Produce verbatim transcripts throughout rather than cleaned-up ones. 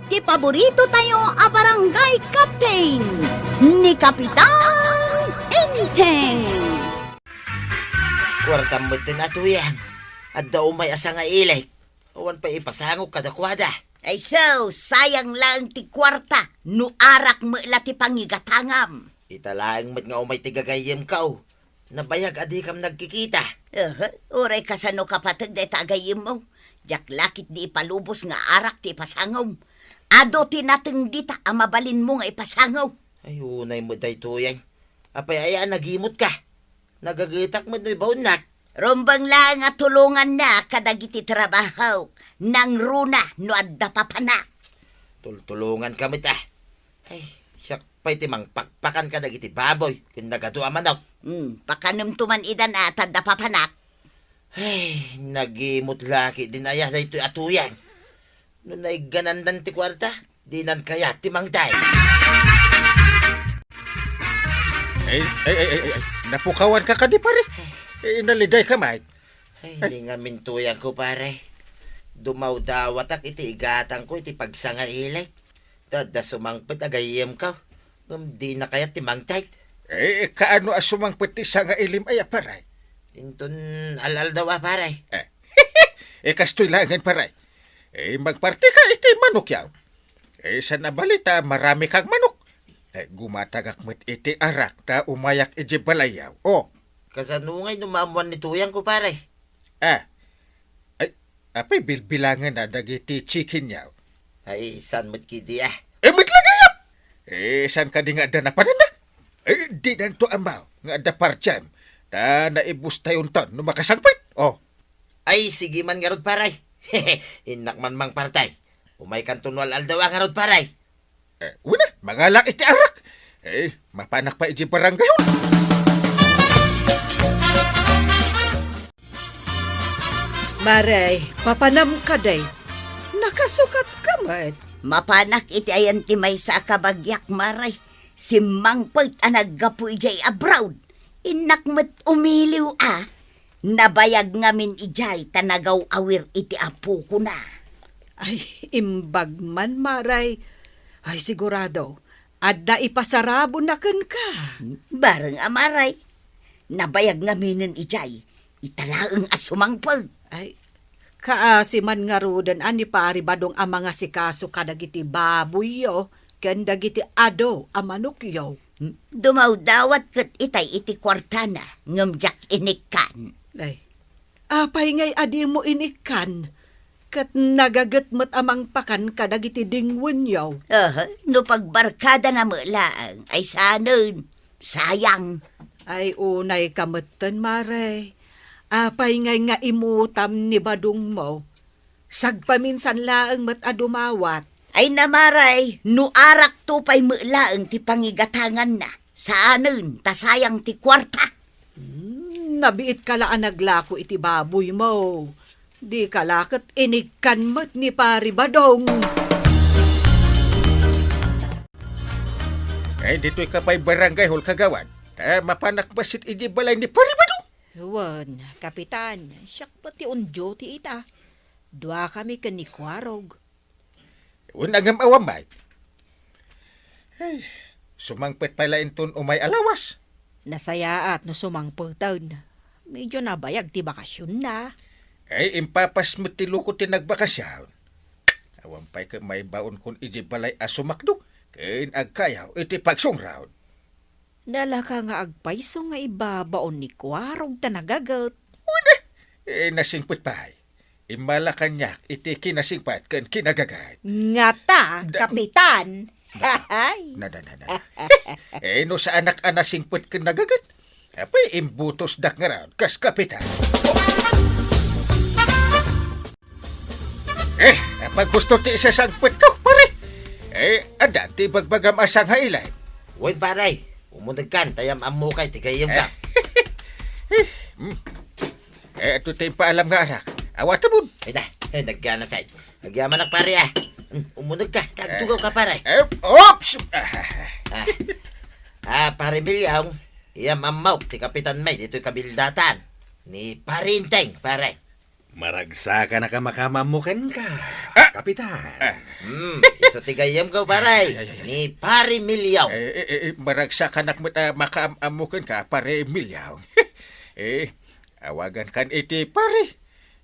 ti paborito tayo a barangay captain, ni Kapitan Enteng. Kuartam met ti natuyang. Adda umay a sangailik. Awan pay ipasangok kadakuada. Ay so, sayang laeng ti kuarta no arak met la ti pangigatangam. Ita laeng met nga umay ti gagayyemko. Nabayag a dikam nagkikita. Aha, uray kasano kapateg dayta a gayyemmo. Diak la ketdi ipalubos nga arak ti ipasangom. Adu ti nateng dita a mabalinmo nga ipasangom. Ay, unay met daytoyen. Apay aya a nagimot ka? Nagagetak met no ibaonnak. Rumbeng laeng a tulongannak kadagiti trabahok. Nangruna no adda papanak. Tultulongan ka met, a. Ay, siak pay ti mangpakpakan kadagiti baboy ken nagadu a manok. Hmm, pakanemto man idan a ta adda papanak. Ay, nagimot la ketdin aya daytoy a tuyang. No naigganandan ti kuarta, dinan kayat ti mangted. Ay, ay, ay, ay, ay, napukawan ka kadi, pare? Eh, naliday ka, Mike. Ay, di ngamin tuyangko, pare. Dumawdawatak iti igatangko iti pagsangailik. Ta adda sumangpet a gayyemko. Ngem dina kayat ti mangted. Eh, kaano a sumangpet ti sangailim aya, pare? Inton al-aldaw a, pare. Eh, eh, kastoy laengen, pare. Eh, magparti ka iti manokyaw. Eh, saan a bali ta marami kang manok. Eh, gumatagak met iti arak ta umayak iti balayyaw. Oh. Kasano ngay no maammuan ni tuyangko, pare? Ah. Ay, apay bilbilangenna dagiti chicken yaw? Ay, saan met ketdi, a? Eh, met la gayam! Eh, saan kadi nga adda napananna? Eh, dinanto ammo nga adda part-time. Ta naibustayonton no makasangpet. Oh. Ay, sige man ngarud, pare. Innak man mangparti. Umaykanto no al-aldaw a ngarud, pare. Eh, wen a, mangalak iti arak. Eh, mapanak pay iti barangay hall. Mare, papanam kadi? Nakasukat ka met. Mapanak iti ayan ti maysa a kabagiak, Mare. Simmangpet a naggapu idiay abroad. Innak met umiliw a. Nabayag ngamin idiay ta nagaw-awir iti apokona. Ay, imbag man, Mare. Ay, sigurado, adda ipasarabona kenka. Bareng a, Mare. Nabayag ngaminen idiay, ita laeng a sumangpet. Ay, kaasi man ngaruden a ni Pari Badong a mangasikaso kadagiti baboyyo ken dagiti adu a manokyo. Dumawdawat ket itay iti kuartana, ngem diak inikkan. Ay, apay ngay a dimo inikkan? Ket nagaget met a mangpakan kadagiti dingwenyo. Aha, no pagbarkadana met laeng, ay saanen. Sayang. Ay, unay ka metten, Mare. Apay ngay nga imutam ni badongmo? Sagpaminsan laeng met a dumawat. Ay na, Mare, no arakto pay met laeng ti pangigatanganna, saanen ta sayang ti kuarta. Hmm, nabiit ka la a naglako iti baboymo. Di ka la ket inikkan met ni Pari Badong. Ay, ditoy ka pay barangay hall, kagawad. Ta mapanak bassit iti balay ni Pari Badong. Wen, Kapitan, siak met ti on duty ita. Dua kami ken ni Kuarog. Wen, ngem awan met. Ay, sumangpet pay la inton umay a lawas. Nasayaat no sumangpeten. Medyo nabayag ti bakasionna. Ay, impapas met ti loko ti nagbakasion. Awan pay ket maibaonkon iti balay a sumakdong ken agkayaw iti pagsungrod. Nalaka nga agpayso nga ibabaon ni Kuarog ta nagaget. Wen, eh, nasingpet pay. Immala kaniak iti kinasingpet ken kinagaget. Ngata, Da- Kapitan. Ay. Na, na, na, na, na. Eh, no saanak a nasingpet ken nagaget, apay, imbutosdak ngarud kas kapitan. Eh, apay, gusto ti isasangpetko, pare? Eh, addan ti ibagbagam a sangailim. Wen, pare, umunegkan, ta yam-ammok ti gayyemka. Eh, hmm. Eh, adu ti impaalam nga arak. Awatemon. Ay na, eh, nagganasay. Agyamanak, pare, a. Hmm, umunegka, ta agtugaw ka, pare. Eh, oops! Ah, ah, pare Milyong, yam-ammok ti kapitan mi ditoy kabildatan. Ni Pare Enteng, pare. Maragsakan a kamakaammo kenka. Ah, Kapitan. Ah. Hmm, isu ti gayyemko, pare. Ay, ay, ay, ay. Ni Pare Milyong. Eh, eh, eh, eh, maragsakanak met a makaam-ammo kenka, Pare Milyong. Eh, awagankan iti pare.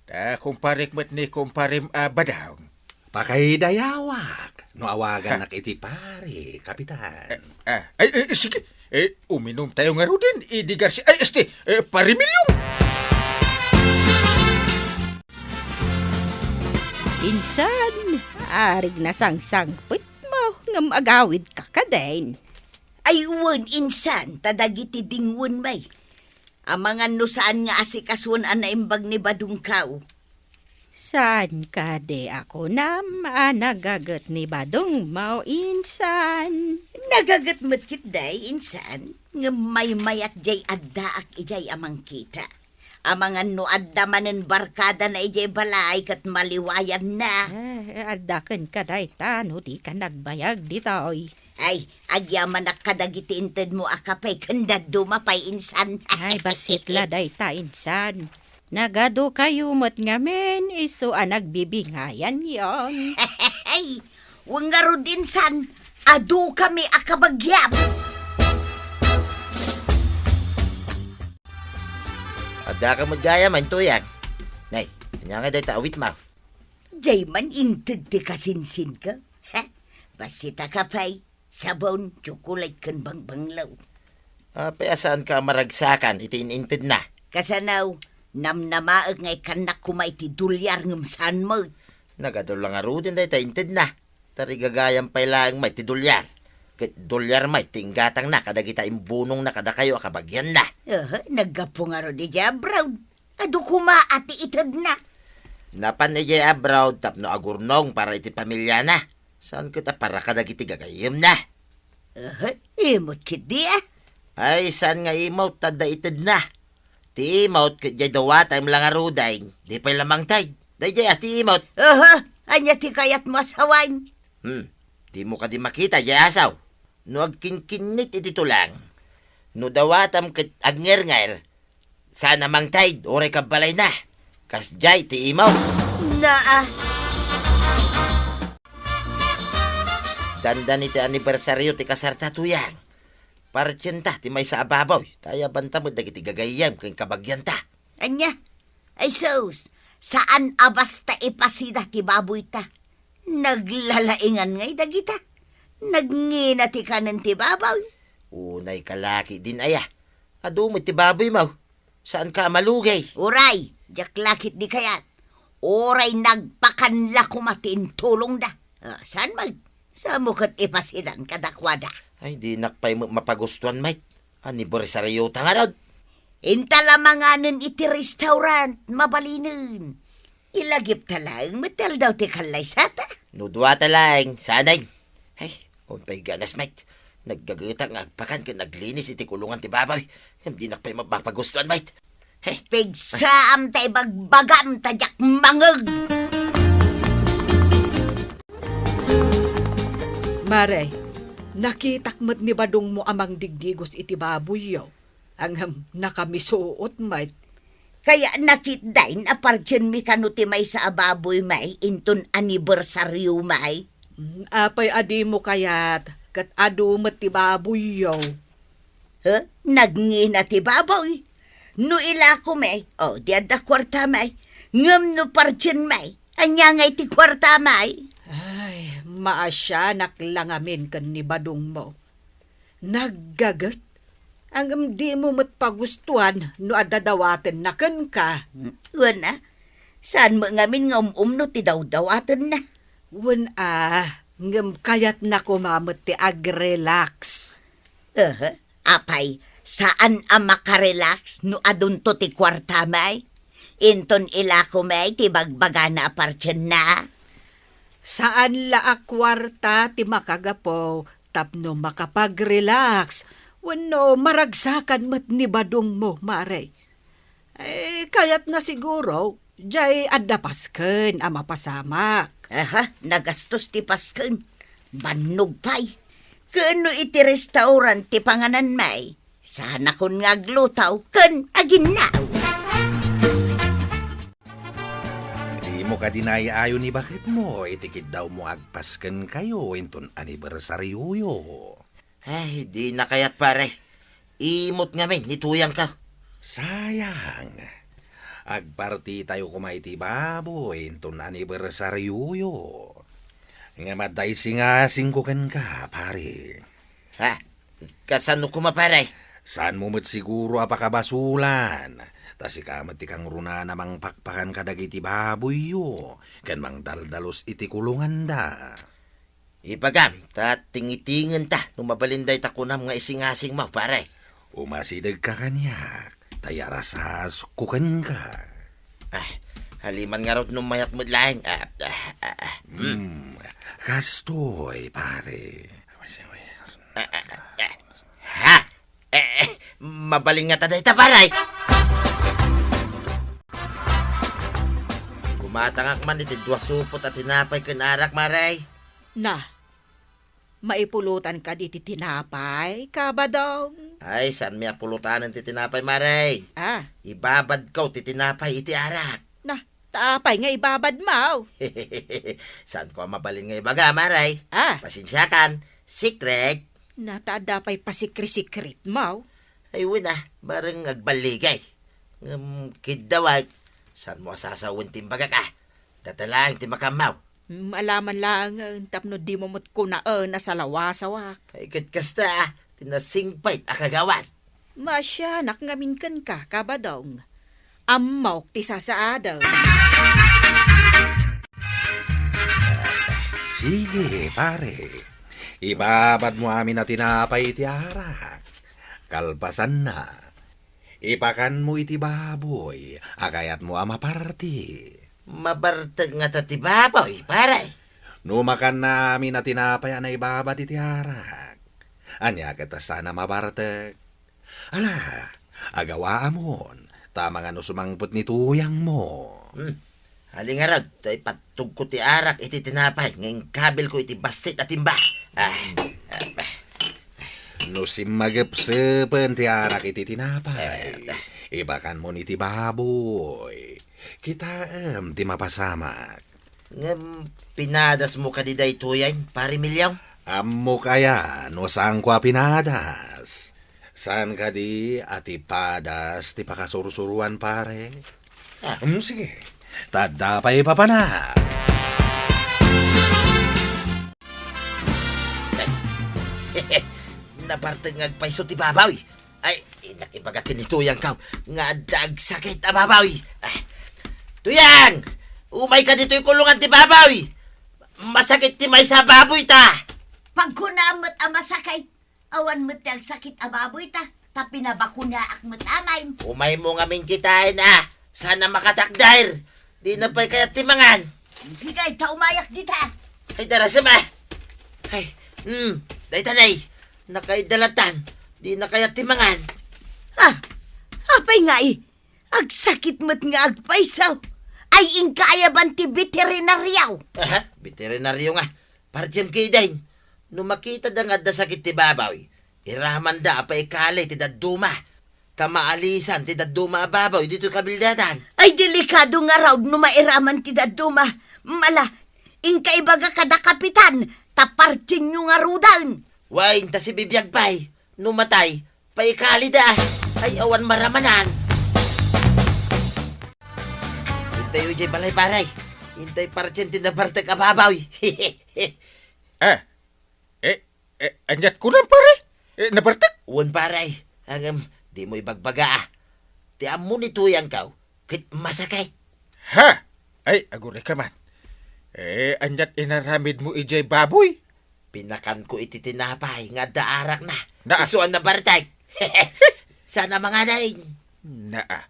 Ta kumparek met ni kumparem a Badong. Pakaidayawak no awagannak iti pare, Kapitan. Eh, ah, ay, eh, sige. Eh, uminumtayo ngaruden, idi Garcia. Ay, este, eh, Pare Milyong. Insan, arig nasangsangpetmo ngem agawidka kadin. Ay, wen, insan, ta dagiti dingwen, may. Amangan no saan nga asikasuen a naimbag ni Badongko. Saan kadi a kunam a nagaget ni Badongmo, insan? Nagaget met ketdi, insan, ngem maymayat jay addaak idiay a mangkita. Amangan no adda manen barkadana idiay balay ket maliwayanna. Eh, adda kenka dayta no dika nagbayag ditoy. Ay, agyamanak kadagiti intedmo a kape ken dadduma pay, insan. Ay, bassit la dayta, insan. Nagadukayo met ngamin isu a nagbibingayanyon. Ay, wen ngarud, insan, adukami a kabagiam. Addaka met gayam, intuyag. Nay, ania nga dayta awitmo? Jay man inted ti kasinsinko. Ha? Bassitaka pay. Sabon, tsokolate, ken bangbanglo. Apay a saanka a maragsakan iti in-intedna? Kasano, namnamaek nga ikkannak koma iti dolyar ngem saan met. Nagadu la ngaruden dayta intedna. Ta rigagayam pay laeng met ti dolyar. Ket dolyar met ti inggatangna kadagita imbunongna kadakayo a kabagianna. Aha, naggapu ngarud idiay abroad. Adu koma a ti itedna. Napan idiay abroad tapno agurnong para iti pamiliana. Saan ket a para kadagiti gagayyemna? Aha, imot ketdi a. Ay, saan nga imot ta adda itedna? Ti imot ket diay dawatem la ngaruden, di pay la mangted. Daydiay a ti imot. Aha, ania ti kayatmo a sawen? Hmm, dimo kadi makita diay asaw? No agkinkinnit iti tulang, no dawatem ket agngernger, saan a mangted uray kabbalayna. Kasdiay ti imot. Naa. Dandan iti anibersario ti kasarta, Tuyang. Partienta ti maysa a baboy, ta ayabanta met dagiti gagayyem ken kabagianta. Ania? Ay sus, saan a basta ipasida ti baboyta. Naglalaingan ngay dagita. Nagngina ti kanen ti baboy. Unay ka la ketdin aya. Adu met ti baboymo. Saanka a malugay. Uray, diak la ketdi kayat. Uray nagpakan la koma ti intulongda. Ah, saan met? Samo ket ipasidan kadakuada. Ay, dinak pay met mapagustuan, met. Anibersariota ngarud. Inta la manganen iti restaurant, mabalinen. Ilagipta laeng met ti aldaw ti kallaysata. No duata laeng, saan. Ay, umpay ganas met. Naggagetak nga agpakan ken aglinis iti kulongan ti baboy. Ngem dinak pay ma-, mapagustuan met. Hey. Pigsaam ta ibagbagam ta diak mangeg. Mare, nakitak met ni Badongmo a mangdigdigos iti baboyyo. Ngem nakamisuot met. Kaya nakitdin a partienmi kano ti maysa a baboy, may, inton anibersaryo, may? Mm, apay a dimo kayat, ket adu met ti baboyyo. He? Nagngina ti baboy? No ilako, may, o, di adda kuarta, may. Ngem no partien, may, ania ngay ti kuarta, may? Ay, maasianak la ngamin ken ni Badongmo. Naggaget? Ngem dimo met pagustuan no adda dawatenna kenka. Wen a, saan met ngamin nga um-umno ti dawdawatenna. Wen a, ngem kayatna koma met ti agrelax. Aha, apay, saan a makarelax no adunto ti kuarta, may? Inton ilako, may, ti bagbagana a partienna? Saan la a kuarta ti makagapu tapno makapagrelax wenno maragsakan met ni Badongmo, Mare. Eh, kayatna siguro, jay adda pasken a mapasamak. Aha, nagastos ti pasken. Bannog pay. Ken no iti restaurant ti panganan, may, saanakon nga agluto ken aginnaw. Mo kadi naay-ayo ni baketmo iti kiddawmo agpasken kayo inton anibersarioyo. Ay, di na kayat, pare. Imot ngamin ni tuyangko. Sayang. Agpartitayo koma iti baboy inton anibersarioyo. Ngem adda isingasingko kenka, pare. Ha? Kasano koma, pare? Saanmo met siguro a pakabasulan. Ta sika met ti kangrunaan a mangpakpakan kadagiti baboyyo ken mangdaldalus iti kulonganda. Ibagam, ta tingitingenta no mabalin dayta kunam nga isingasingmo, pare. Umasidegka kaniak, ta iyarasasko kenka. Ah, haliman ngarud no mayat met laeng. Ah, ah, ah, ah. Hmm. Hmm, kastoy, pare. Ah, ah, ah, ah. Ha? Eh, eh, mabalin ngata dayta, pare. Gumatangak man iti dua supot a tinapay ken arak, mare. Na, maipulotan kadi ti tinapay, Kabadong? Ay, saanmi a pulotanen ti tinapay, mare. Ah. Ibabadko ti tinapay iti arak. Na, ta apay nga ibabadmo? Saanko a mabalin nga ibaga, mare. Ah. Pasensiakan. Secret. Na, ta adda pay pasikri-sikritmo? Ay, wen a, bareng agballigay. Ngem, kiddawak, saanmo a sasawen ti imbagak, ah? Data laeng ti makammaw. Mm, alaman laengen tapno dimo met kunaen a salawasawak. Ay, ket kasta, ah, ti nasingpet a kagawad. Maasianak ngamin kenka, Kabadong. Ammok ti sasaadem. Sige, pare. Ibabadmo amin a tinapay iti arak. Kalpasanna, ipakanmo iti baboy a kayatmo a maparti. Mabartek ngata ti baboy, pare? No makanna amin a tinapay a naibabad iti arak, ania ket a saan a mabartek? Ala, agawaamon, ta mangan no sumangpet ni tuyangmo. Hmm. Hali ngarud, ta ipattogko ti arak iti tinapay nga inkabilko iti bassit a timba. Ah, ah, ah. No simmagepsepen ti arak iti tinapay, eh, ibakanmon iti baboy. Kitaem ti mapasamak. Ngem pinadasmo kadi daytoyen, Pare Emilio? Ammok aya no saanko a pinadas. Saan kadi a ti padas ti pakasursuroan, pare? Ah. Mm, sige. Ta adda pay ipapana. Nabartek nga agpayso ti baboy. Ay, innak ibaga ken ni tuyangko nga adda agsakit a baboy. Ah. Tuyang! Umayka ditoy kulongan ti baboy! Masakit ti maysa a baboyta! Pagkunaam met a masakit, awan met ti agsakit a baboyta, ta pinabakunaak met amin. Umaymo ngamin kitaen, ah! Saan a makatakder! Dina pay kayat ti mangan. Sige, ta umayak dita. Ay, darasem, ah. Ay, mm, dayta nay. Nakaidalatan. Dina kayat ti mangan. Ah, apay ngay? Agsakit met nga agpayso. Ay, inka ayaban ti beterinario. Aha, beterinario nga. Partiem kidin. No makitada nga adda sakit ti baboy, iramanda a paikali ti dadduma. Ta maalisan ti dadduma a baboy ditoy kabildatan. Ay, delikado ngarud no mairaman ti dadduma. Mala, inka ibaga kada kapitan, ta partienyo ngaruden. Wen, ta sibibiag pay, no matay, paikalida. Ay, awan maramanan. Intayo idiay balay, pare. Intay partien ti nabartek a baboy. Ah, Eh, eh, aniat kunam, pare? Eh, nabartek? Wen, pare. Ngem, dimo ibagbaga, ah. Ti ammo ni tuyangko, ket masakit. Ha? Ay, agurayka man. Eh, aniat inaramidmo idiay baboy? Pinakanko iti tinapay nga adda arakna. Naa. Isu a nabartek. Saan a manganen. Naa.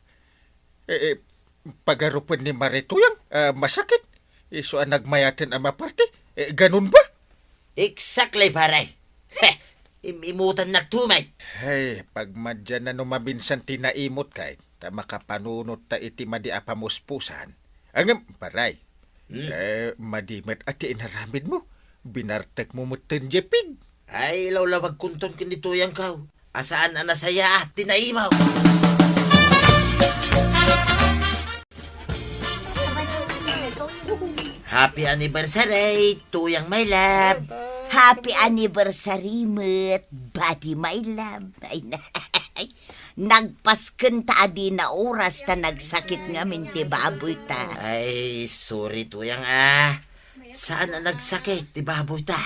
Eh, eh, pagarupen ni Mare Tuyang, ah, masakit. Isu a nagmayaten a maparti. Eh, ganun ba? Exactly, pare. Heh, im-imutannak tumet. Ay, pagmadianna no maminsan ti naimut kay, ta makapanunot ta iti madi a pamuspusan. Ngem, pare, hmm, eh, madi met a ti inaramidmo. Binartekmo met ten jepig. Ay, lawlawagkonton ken ni tuyangko a saan a nasayaat ti naimut. Happy anniversary, Tuyang my love. Happy anniversary met, buddy my love. Ay, na-, nagpaskenta a di naoras ta nagsakit ngamin ti baboyta. Ay, sorry, Tuyang, ah. Saan a nagsakit ti baboyta?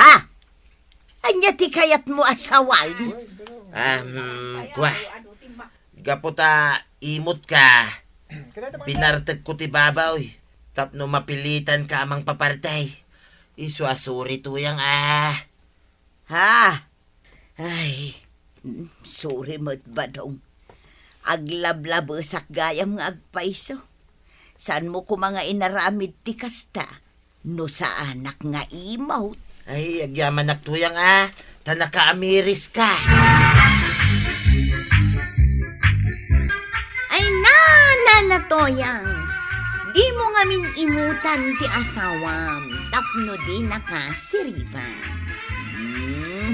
Ha? Ania ti kayatmo a sawen? Um, kua. Gapu ta imutka, binartekko ti baboy tapno mapilitanka a mangpaparti. Isu a sorry, Tuyang, ah. Ha? Ay, mm, sorry met, Badong. Aglablabesak gayam nga agpayso. Saanmo koma nga inaramid ti kasta no saanak nga imawt? Ay, agyamanak, Tuyang, ah. Ta nakaamiriska. Ay, na, na, na, Tuyang. Dimo ngamin imutan ti asawam tapno dinaka siriban. Mhm.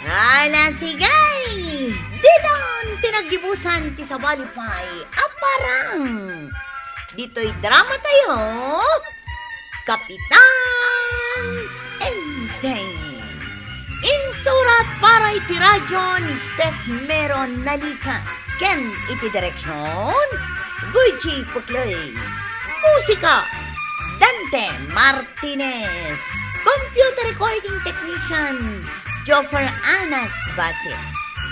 Ala, sige! Ditan ti naggibusan ti sabali pay a parang. Ditoy drama tayo, Kapitan Enteng. Insurat para iti radyo ni Steph Meron Nalica ken iti direksyon, Virgie Puclay. Musika, Dante Martinez. Computer recording technician, Joffer Anas Basit.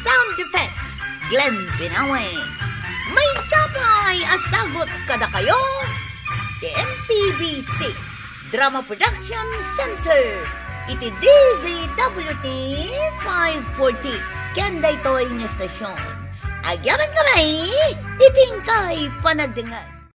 Sound effects, Glenn Binawe. Maysa pay a sagut kadakayo ti M P B C Drama Production Center iti D Z W T five forty ken daytoy nga estasyon. Agyamankami iti inkay panagdengngeg.